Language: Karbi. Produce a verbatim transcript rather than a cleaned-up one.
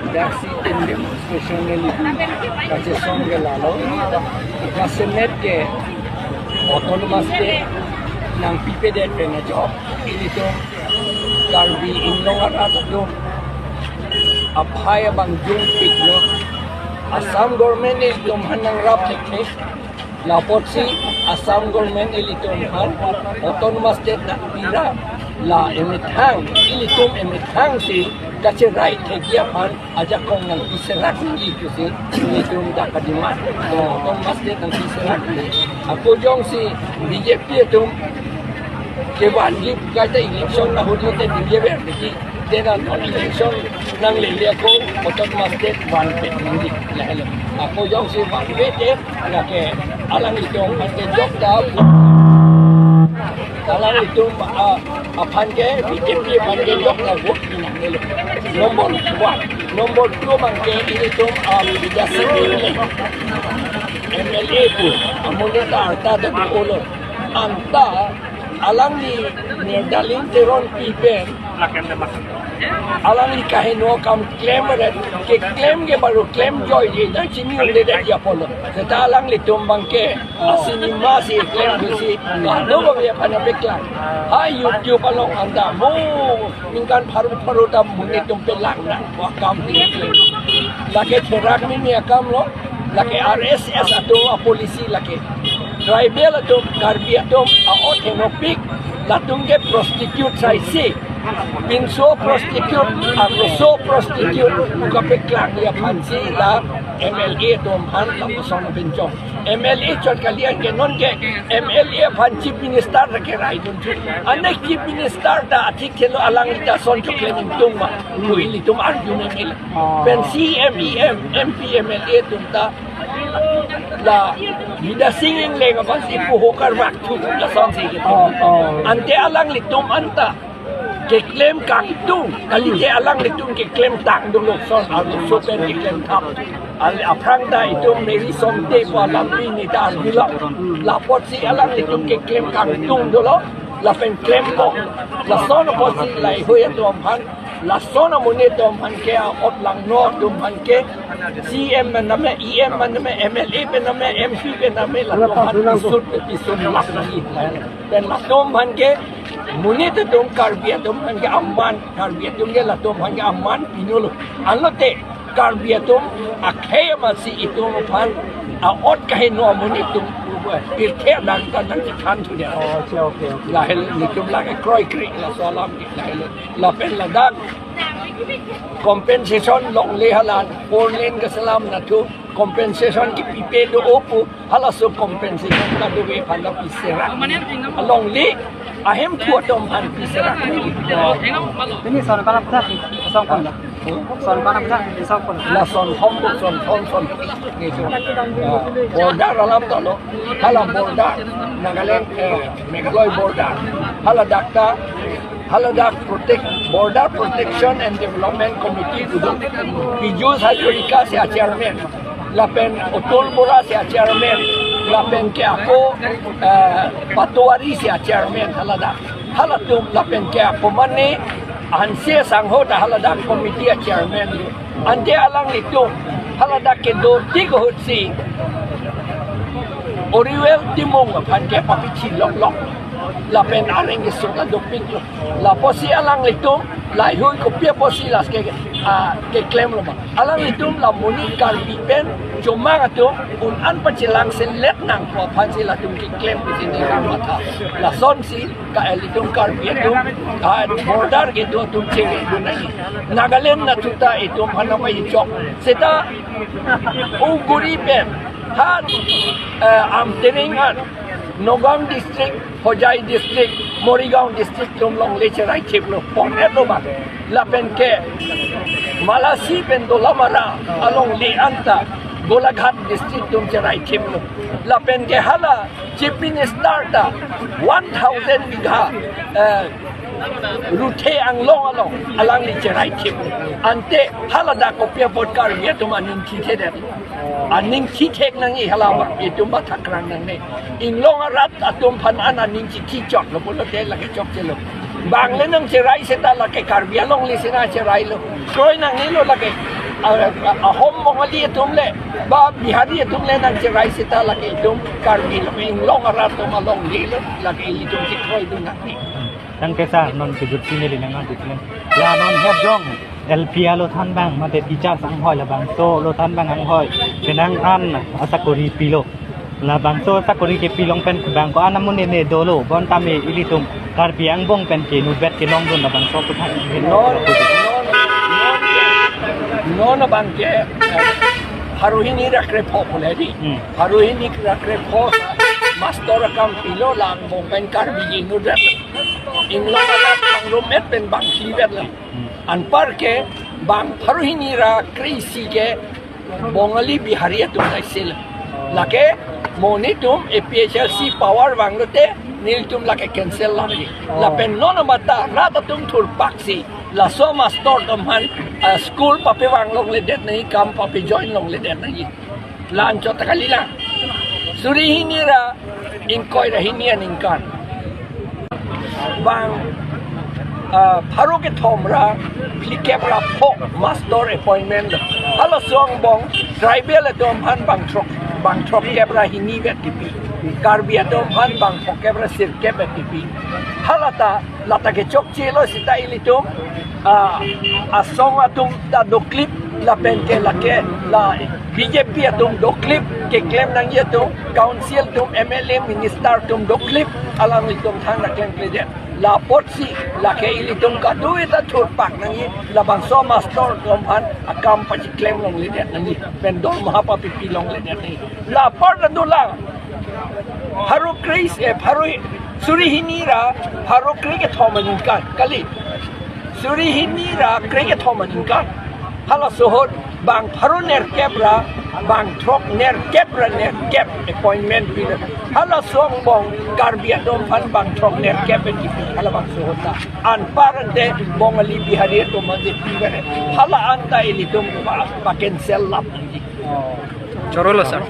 Daksi tim demonstration neli kachesong ke lalo. Jasemet ke autonomous state nangpipedet pen ajok ilitum Karbi Anglong arat atum aphai abang jungpiklo. Assam government ilitum aphan nangrap thekthe. Lapotsi Assam government ilitum aphan autonomous state nangpira, la emethang, ilitum emethang si kacherai thekji aphan ajakong nangpiserak nangji pusi ilitum dak kademand. Autonomous state nangpiserak nangji. Ako jongsi B J P atum kevanji kaita election nahut lote B J P atum ki, tena non election nanglele ako autonomous state vanpet nangji, lahelo. Ako jongsi vanpet te, lake alanglitum aphan ke jokta, alanglitum, ah, aphan ke B J P aphan ke jokta vote pinangnelo. Number one. Number two abang ke ilitum, ah, Bidya Sing Engleng, M L A pu, amonit ta arta ta olo. Anta alangli Nirdalin Teronpi pen alangli kaheno akam klem ret, keklem ke baru klem joiji, nangchini un'edet apotlo. Seta alanglitum abang ke asinima si klem pusi, ano abang aphan paklang. Ha YouTube along anta mo ningkan pharo pharo ta monit atum pelang nang, wa kam di klem. Lake therak mimi akam lo, lake R S S atum apolicy lake. Tribal atum, Karbi atum, a-ot henopik, latum ke prostitute saisi. Pinso prostitute, arloso prostitute, pu kapaklang aphansi la M L A atum aphan lapuson abinchong. M L A chot kali anke non ke M L A aphan Chief Minister ta kerai dunthu. Anek Chief Minister ta athik thelo, alangli ta ason choklem ingtung ma, pu ilitum arju meme. Pen C M, E M, M P, M L A atum ta la Bidya Sing Engleng aphansi puho karmak thu, lasonsi ke. Oh, oh. Ante alanglitum anta keklem kangtung, kalite alanglitum keklem tang dolo, son arloso pen keklem thap. Al aphrang ta itum Mary Somte pu alampi neta arjulo. Lapotsi alanglitum keklem kangtung dolo, lapen klem kok. Lason apotsi laheihui atum aphan, lason amonit atum aphan ke, a-ot langno atum aphan ke, C M pen name, E M pen name, M L A pen name, M P pen name, latum aphan pisut pisut lak lagi. Pen latum aphan ke, monit atum, Karbi atum aphan ke aman, Karbi atum ke latum aphan ke aman pinolo. Anlote Karbi atum akhei amatsi itum aphan a-ot kaheno amonit atum pirthe adang ta nangkethan thude. Oh, okay, okay, okay. Lahelo, nelitum lake kroikre, laso alam ke lahelo. Lapen ladak compensation longle, hala four lane kaselam nathu, compensation kepipe do-o pu, halaso compensation kadokave aphan ta piserak. Alongle ahemphu atum aphan piserak. Pini son kana putha, son kon la. Son kana putha, son kon. La son hom, son hom, son. Ni tu. Ah, border alam ta lo. Hala border, Nagaland, eh, Meghalaya border. Haladak ta, haladak protect, Border Protection and Development Committee pu do. Piyush Hazarika si a-chairman, lapen Atul Bora si a-chairman, lapen ke ako, eh, Patwari si a-chairman haladak. Halatum lapen ke ako mane Hanse Sangho ta haladak committee a-chairman. Ante alanglitum haladak kedo tik ahutsi Oriwel Timung aphan ke papichi loklok. Lapen areng keso ta dopiklo. Lapotsi alanglitum laheihui kopi apotsi las ke, ah, keklem lo ma. Alanglitum la monit Karbi pen chomang atum un-an pachelang selet nangpo aphansi latum keklem pusi neli matha. Lasonsi ka ilitum Karbi atum, ah, border kedo atum chere dun nangji. Nagaland nathu ta itum aphan nangpachok. Seta Uguri pen, ha, eh, Amtereng an, Nagaon district, Hojai district, Morigaon district atum longle cherai thiplo, pon-et lo ma. Lapen ke Malasi pen Dolamara alongle anta Golaghat district atum cherai thiplo. Lapen ke hala Chief Minister ta one thousand bigha, eh, Ruthe Anglong along alangli cherai thip. Ante haladak kopi apot Karbi atum aning thithedet. Aning thithek nangji hala abang, itum mathakrang nangne. Inglong arat atum aphan an aning chithi chotlo pulote lake chokchelo. Bang le nangcherai seta lake Karbi alongle si nangcherai lo. Kroi nangnelo lake. A, a, Ahom Bongali atum le, ba Bihari atum le nangcherai seta lake itum Karbi lo, inglong arat atum alongle lo, lake itum chekroidun nangji. Tangte sir, non kejut si neli nangkardom. La non het jong L P alo thanbang, mate teachers anghoi labangso alo thanbang anghoi, penang an asakori pilo. Labangso sakori kepi along pen bang ko-an amonit ne dolo, bonta me ilitum Karbi angbong pen ke nutvet kelongdun labangso aphuthak. Non, non, non, non abang ke, eh, pharo hini ra krepho pule di. Hmm. Pharo hini ra krepho master akam pilo, la angbong pen Karbi nutvet. Inglong arat bang rumet pen bang chivet la. Hmm. Anpar ke bang pharo hini ra kre-isi ke Bongali Bihari atum ta isi lo. Lake monit atum A P H L C power vanglote nelitum lake cancel lamji. Oh. Lapen non amata rat atum thurpaksi, laso master atum aphan, ah, school papevang longledet nangji, kam papejoin longledet nangji. La-anchot ta kali lang. Suri hini ra ingkoi ra hini aningkan bang, ah, pharo kethom ra phlikep ra pho master appointment. Halaso angbong tribal atum aphan bang throk, bang throkkep ra hini vet kipi. Karbi atum aphan bang phokep ra sirkep vet kipi. Halata, lata kechokche lo seta ilitum, ah, asong atum ta doklip, lapen ke lake la B J P atum doklip, keklem nangji atum, council atum, M L A, minister atum doklip, alanglitum thang ra klemkledet. La apotsi, lake ilitum kadokave ta thurpak nangji, labangso master atum aphan akam pachiklem longledet nangji, pen dormaha papipi longledet nangji. La apar ta dolang. Pharo kre-isi, eh, pharo hi-, suri hini ra pharo krekethom aningkan kali. Suri hini ra krekethom aningkan. Halaso ahut bang pharo nerkep ra bang throk, nerkep ra nerkep appointment pilo. Halaso angbong Karbi atum aphan bang throk nerkep vet kipi, halabangso ahut ta. Anpar ante Bongali Bihari atum ante pivet. Hala anta ilitum pa, pa cancel lap. Chorolo sir.